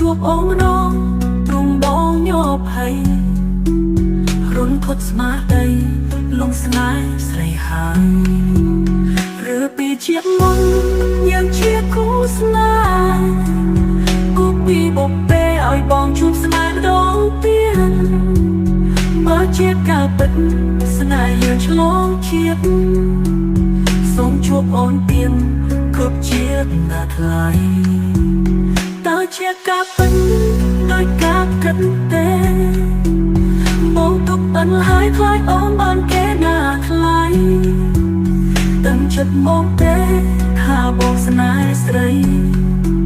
ជួបអូនម្ដងទ្រុងបងញភ័យរុនធត់ស្មារតីលងស្នេហ៍ស្រីហើយឬពីជាតិមុនយើងជាគូស្នេហ៍គូពីបុពេឲ្យបងជួបស្នេហ៍ម្ដងទៀតបើជាការពិតស្នេហ៍យើងឆ្លងជាតិសូមជួបអូនទៀនគ្រប់ជាតិណាថ្លៃតើជាការពិតដោយការគិតទេបងទុកអិនហើយខ្លាចអូនបានគេណាថ្លៃតាំងចិត្តមកទេថាបងស្នេហ៍ស្រី។